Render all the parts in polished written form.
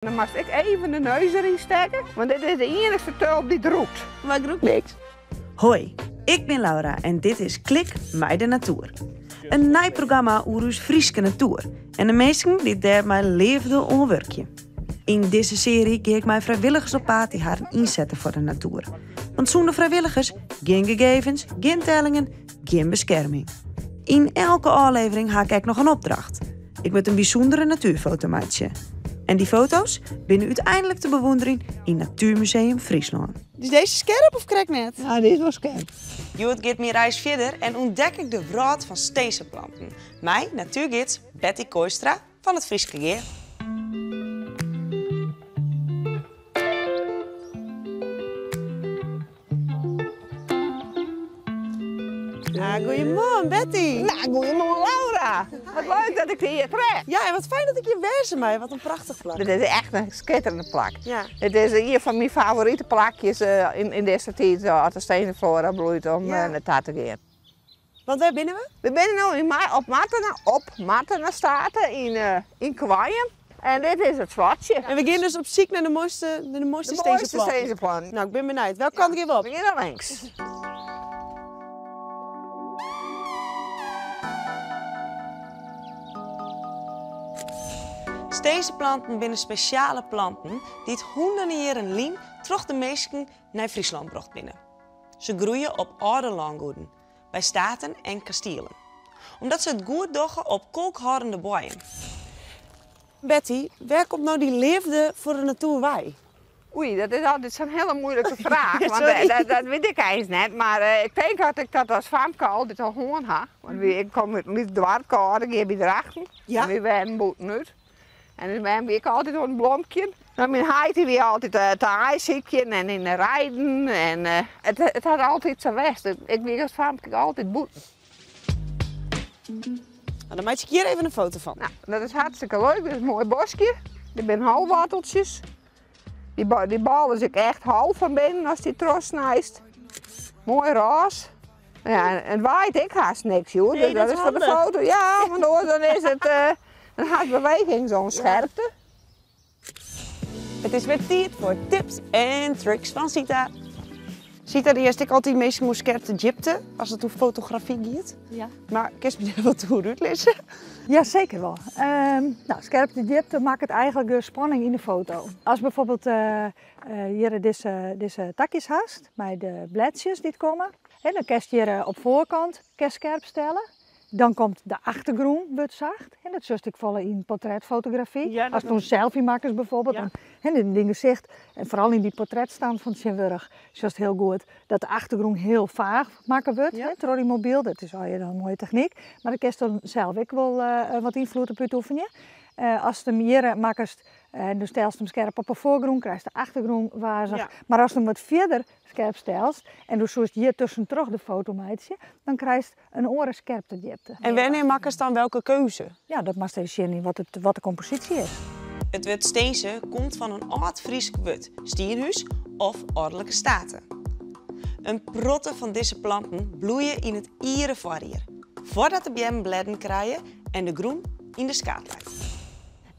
Dan moatst ek even de neus deryn stekke, want dit is de iennichste tulp dy't rûkt. Mar ik rûk niks. Hoi, ik bin Laura en dit is Klik mei de Natoer. In nij programma oer ús Fryske natoer en de minsken dy't dêr mei leafde oan wurkje. Yn dizze searje gean ik mei frijwilligers op paad dy't harren ynsette foar de natoer. Want sûnder frijwilligers gjin gegevens, gjin tellingen, gjin beskerming. Yn elke ôflevering ha ik ek noch in opdracht. Ik moat in bysûndere natuerfoto meitsje. En dy foto's binne úteinlik te bewûnderjen yn Natuermuseum Fryslân. Is dizze skerp of krekt net? Ja, dy is wol skerp. Hjoed giet myn reis fierder en ûntdek ik de wrâld fan stinzeplanten mei natuergids Betty Kooistra fan it Fryske Gea. Ah, goeiemoarn Betty. Nou, goeiemoarn Laura. Wat leuk dat ik dy hjir tref. Ja, en wat fijn dat ik hjir wêze mei. Wat in prachtich plak. Dit is echt in skitterend plak. Ja. It is ien fan myn favorite plakjes yn dizze tiid, as de stinzeflora bloeit, om nei ta te gean. Want wêr binne we? We binne no yn op Martena, op Martenastate yn yn Koarnjum. En dit is it slotsje. En we gean dus op syk nei de moaiste, de moaiste De moaiste stinzeplanten. Nou, ik bin benijd. Welke kant gean we op? We gean nei links. Stinzeplanten binne spesjale planten dy't hûnderten jierren lyn troch de minsken nei Fryslân brocht binne. Se groeie op âlde lângoeden, by staten en kastielen. Omdat se it goed dogge op kolkhâldende boaiem. Betty, wêr komt no dy leafde foar de natoer wei? Oei, dat is altyd sa'n hiele muoilike fraach, want dat, dat wit ik eins net. Mar ik tink dat ik dat as famke altyd al hân ha. Want ik kom út in lyts doarpke, Aldegea by Drachten. Ja. En wy wennen bûtenút. En dus mem wie ek altyd oan it blomkjen. No, myn heit dy wie altyd te aaisykjen en yn de reiden. En it, it hat altyd sa west. Ik wie as famke altyd bûten. Nou, dan meitsje ik hjir even in foto fan. Nou, dat is hartstikke leuk. Dit is in moai boskje. Dit binne halwoarteltsjes. Dy, dy bal is ek echt hol fan binnen ast dy trochsnijst. Moai rôs. Ja, en it waait ek hast niks hjoed, dus dat is foar de foto. Ja, want oars dan is it, dan hast bewegingsûnskerpte. It is wer tiid foar tips en tricks fan Sita. Sita, do hearst ek altyd minsken oer skerpte djipte as it oer fotografy giet. Ja. Mar kinst my dêr wat oer útlizze? Ja, seker wol. No, skerpte djipte makket eigentlik de spanning yn de foto. Ast byfoarbyld hjir dizze takjes hast mei de bledsjes dy't komme, hè, dan kinst hjir op foarkant kinst skerp stelle. Dan komt de achtergrûn wurdt sacht. Hè, dat sjochst ek folle yn portretfotografy. Ja, dat Ast in selfie makkest byfoarbyld, Ja. dan, hè, dyn gesicht, en foaral yn dy portretstand fan tsjintwurdich, sjochst hiel goed dat de achtergrûn hiel faach makke wurdt, Ja. hè, troch dy mobyl. Dat is allegear in moaie technyk. Mar dêr kinst dan sels ek wol wat ynfloed op útoefenje. Ast him hjir makkest en do stelst him skerp op 'e foargrûn, krijst de achtergrûn wazich. Ja. Mar ast him wat fierder skerp stelst en do soest hjir tuskentroch de foto meitsje, dan krijst in oare skerptedjipte. En wannear makkest dan welke keuze? Ja, dat moatst even sjen yn wat de komposysje is. It wurd stinze komt fan in âld Frysk wurd, stienhús of âlderlike state. In protte fan dizze planten bloeie yn it iere foarjier, foardat de beammen blêden krije en de grûn yn de skaad leit.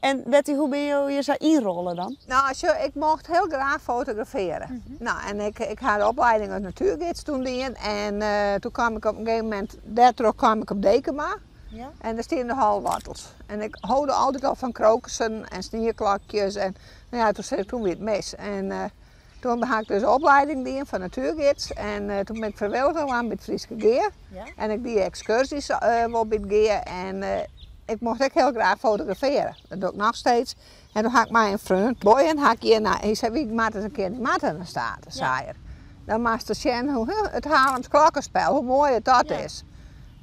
En Betty, hoe binne jo hjir sa ynrôle dan? No, sjoch, ik mocht hiel graach fotografearje. No, en ik ha de opleiding as natuergids toen dien en toen kwam ik op in gegeven momint, dêrtroch kwam ik op Dekema. Ja. En dêr stiene de halwoartels. En ik holde altyd al fan krokussen en snieklokjes en no ja, toen sei ik, toen wie it mis. En toen ha ik dus de opleiding dien fan natuergids en toen bin ik frijwilliger waard by it Fryske Gea. Ja. En ik die ekskurzjes wol by it Gea en ik mocht ek hiel graach fotografearje. Dat doch ik noch steeds. En toen ha ik mei in freon, Boyan, ha ik hjir nei, hy sei, wy moatte ris in kear nei Martenastate, sei er. Dan moatst sjen hoe it Haarlems klokkenspel, hoe moai it dat Ja. is.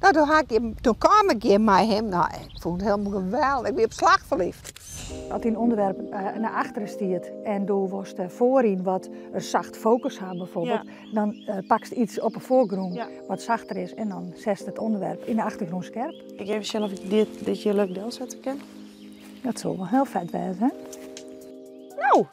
No, toen ha ik hjir, toen kwam ik hjir mei him, no, ik fûn it hielendal geweldich. Ik wie op slach ferliefd. As dyn ûnderwerp nei achteren stiet en do wolst foaryn wat in sacht fokus ha byfoarbyld, Ja. dan pakst iets op 'e foargrûn Ja. wat sachter is en dan setst it ûnderwerp yn 'e achtergrûn skerp. Ik even sjen oft ik dit hjir leuk delsette kin. Dat soe wol hiel fet wêze, hè? No,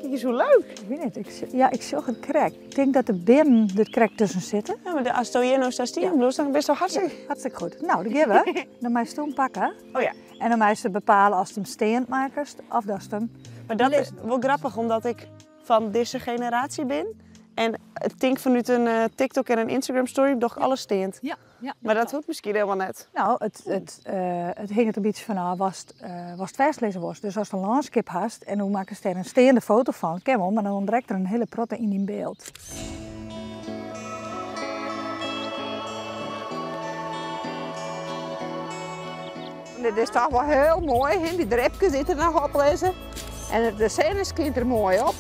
kijk eens hoe leuk. Ik weet net, ja, ik sjoch it krekt. Ik tink dat de beammen der krekt tusken sitte. Ja, mar ast do hjir no sa stean bliuwst, dan bist do hartstikke Ja, hartstikke goed. No, dêr gean we. Dan meist do him pakke. Oh ja. En dan meist bepale ast him steand makkest of datst him. Mar dat is wol grappich, omdat ik fan dizze generaasje bin. En ik tink fanút in TikTok en in Instagram story doch ik alles steand. Ja. Mar dat hoecht miskien hielendal net. No, it hinget in bytsje fanôf watst fêstlizze wolst. Dus ast in lânskip hast en do makkest dêr in steande foto fan, kin wol, mar dan ûntbrekt der in hiele protte yn dyn byld. Dit is toch wol hiel moai, hè? Dy dripkes dy't der noch op lizze. En de sinne skynt der moai op.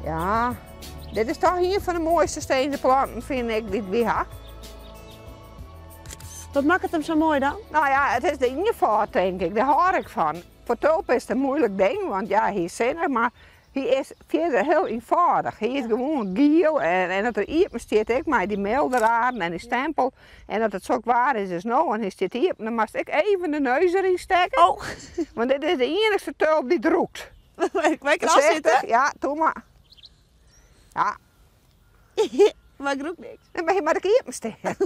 Ja, dit is toch ien fan de moaiste steande planten, fyn ik, dy't wy ha. Wat makket him sa moai dan? No ja, it is de ienfâld, tink ik. Dêr hâld ik fan. Foar tulp is it in muoilik ding, want ja, hy is sinnich, mar hy is fierder hiel ienfâldich. Hy is gewoan giel en as er iepen stiet ek mei dy mealdraden en dy stempel. En as it sok waar is as no en hy stiet iepen, dan moatst ek even de neus deryn stekke. Oh. Want dit is de iennichste tulp dy't rûkt. Mei ik der al sitte? Ja, doe mar. Ja. Mar ik rûk niks. Nee, mar hy moat ek iepen stean.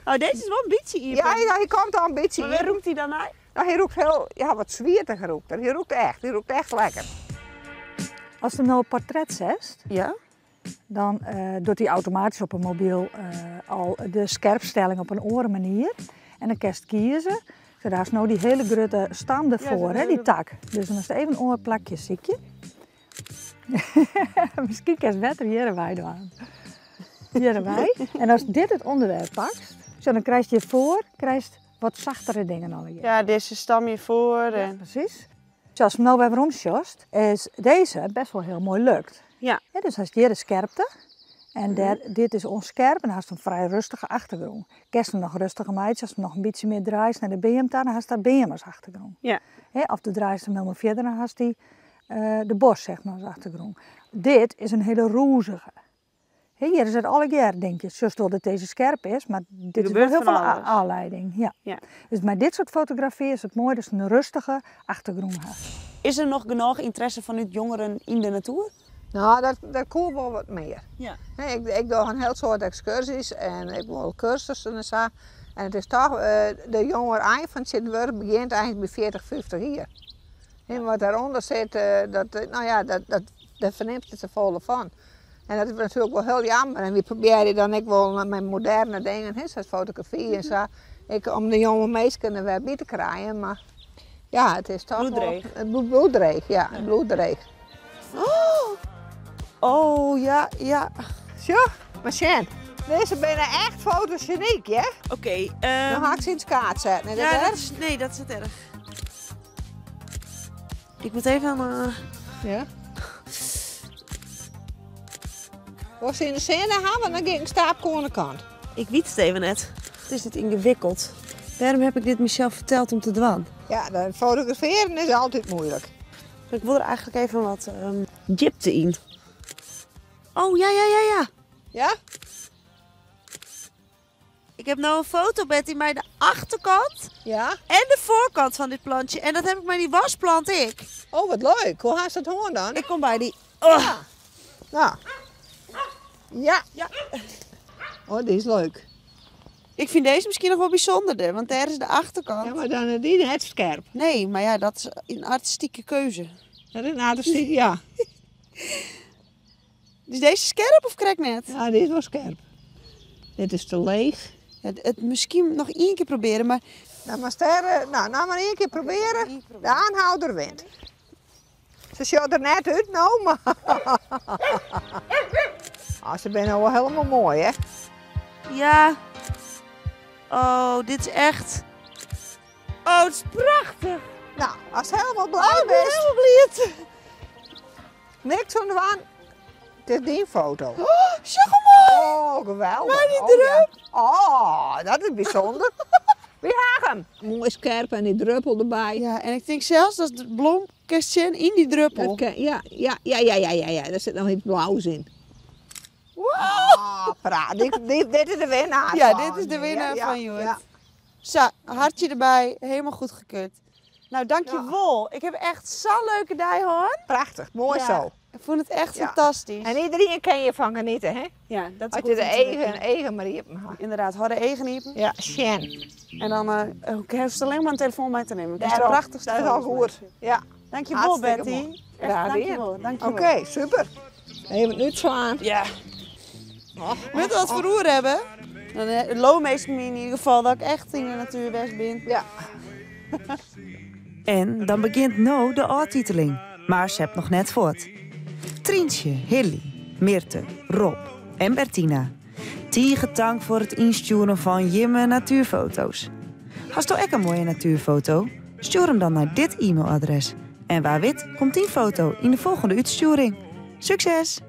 Oh, dizze is wol in bytsje iepen. Ja, hy komt al in bytsje Mar wêr iepen. rûkt hy dan nei? No, hy rûkt hiel, ja, wat swiertich rûkt er. Hy rûkt echt, hy rûkt echt lekker. Ast him no op portret setst, dan docht hy automatysk op 'e mobyl al de skerpstelling op in oare manier. En dan kinst kieze. Zo, dêr hast no dy hiele grutte stam derfoar, hè, dy tak. Dus dan moatst even in oar plakje sykje. Miskien kinst better hjirwei dwaan. Hjirwei. En ast dit it ûnderwerp pakst, zo, dan krijst hjirfoar krijst wat sachtere dingen allegear. Ja, dizze stam hjirfoar. Ja, presys. Zo, ast him no wer werom sjochst, is dizze best wol hiel moai lukt. Ja, dus hast hjir de skerpte en dêr, dit is ûnskerp en dan hast in frij rêstige achtergrûn. Kinst him noch rêstiger meitsje, ast him noch in bytsje mear draaist nei de beam ta, dan hast dat beam as achtergrûn. Hè, of do draaist him hielendal fierder, dan hast dy, de bosk zeg maar, as achtergrûn. Dit is in hiele rûzige. Hè, hjir is it allegear, tink je, sjochst wol dat dizze skerp is, mar dit is wol Gebeurt hiel fan folle alles. ôflieding. Ja. Dus mei dit soart fotografy is it moai datst in rêstige achtergrûn hast. Is der noch genôch ynteresse fanút jongeren yn de natoer? No, dat koe wol wat mear. Hè, ik doch in hiel soad ekskurzjes en ik wol kursussen en sa. En it is toch, de jongerein fan tsjintwurdich begjint eigentlik by 40, 50 jier. Hè, wat dêrûnder sit, dat, no ja, dat, dat, dêr fernimst it safolle fan. En dat is natuerlik wol hiel jammer. En wy probearje dan ek wol mei moderne dingen, hè, sa fotografy en sa, ek om de jonge minsken der wer by te krijen. Mar ja, it is toch wol Bloeddreech. It bliuwt bloeddreech, ja, it bliuwt dreech. Oh, ja, ja. Sjoch, mar sjen. Dizze binne echt fotogeniek, hè? Oké, Dan ha ik se yn it skaad setten, is dat ja, erch? dat is, nee, dat is net erch. Ik moat even Ja. Wolst se yn de sinne ha, want dan gean ik in stapke oan de kant. Ik wit it even net. It is dit yngewikkeld. Wêrom ha ik dit mysels ferteld om te dwaan? Ja, dat fotografearjen is altyd muoilik. Ik wol der eigentlik even wat djipte yn. Oh, ja, ja, ja, ja. Ja? Ik ha no in foto, Betty, mei de achterkant en de foarkant fan dit plantsje. En dat ha ik mei dy wasplant ek. Oh, wat leuk. Hoe hast dat hân dan? Ik kom by dy. Oh. Ja. Nou. Ja. Ja. Oh, dy is leuk. Ik fyn dizze miskien noch wol bysûnderder, want dêr is de achterkant. Ja, mar dan is dy net skerp. Nee, mar ja, dat is in artistike keuze. Dat is in artistike, ja. Is dizze skerp of krekt net? Ja, dy is wol skerp. Dit is te leech. Ja, it miskien noch ien kear probearje, mar Nou, mar sterre, nou, nou mar ien kear probearje. Ien kear probearje. De aanhouder wint. Se sjocht der net út no, mar Oh, se binne wol hielendal moai, hè? Ja. Oh, dit is echt... Oh, it is prachtich. Nou, ast hielendal blij Oh, ik bin bist. hielendal bliid. Niks oan dwaan. It is dyn foto. Oh, sjoch hoe moai. Oh, geweldich. Mei dy Oh, ja. drup. Oh, dat is bysûnder. Wy ha him. Moai skerp en dy druppel derby. Ja, en ik tink sels dat de blom kinst sjen yn dy druppel. Dat kin, ja, ja, ja, ja, ja, ja, ja, dêr sit noch iets blaus yn. Wow! Oh, praat. Dit is de winnaar Ja, fan. dit is de winnaar Ja, fan hjoed. ja. Sa, hartje derby, hielendal goedkeurd. Nou, dankjewol. Ik heb echt zo'n leuke dag hoor. Prachtich, moai Ja. sa. Ik fûn it echt Ja. fantastysk. En iderien kin hjirfan genietsje, hè? Ja, dat is As goed je de om te eagen, witten. eagen mar iepen ha. Inderdaad, hâld de eagen iepen. Ja, sjen. En dan kinst allinnich mar in telefoan mei te nimmen. Dat is de Dêrom, prachtichste dat is al foto's goed. meitsje. Ja. Dankjewol, Hartstikke Betty. moai. Echt, Graach dien. dankjewol. Dankjewol. Oké, super. Even útslaan. Ja. Moat wat foar oer hawwe? Dan leauwe minsken my yn ieder gefal dat ik echt yn de natuer west bin. Ja. En dan begjint no de ôftiteling, mar sep noch net fuort. Tryntsje, Hilly, Mirte, Rob en Bertina. Tige tank foar it ynstjoeren fan jimme natuerfoto's. Hasto ek in moaie natuerfoto? Stjoer him dan nei dit e-mailadres. En wa wit komt dyn foto yn de folgjende útstjoering. Sukses!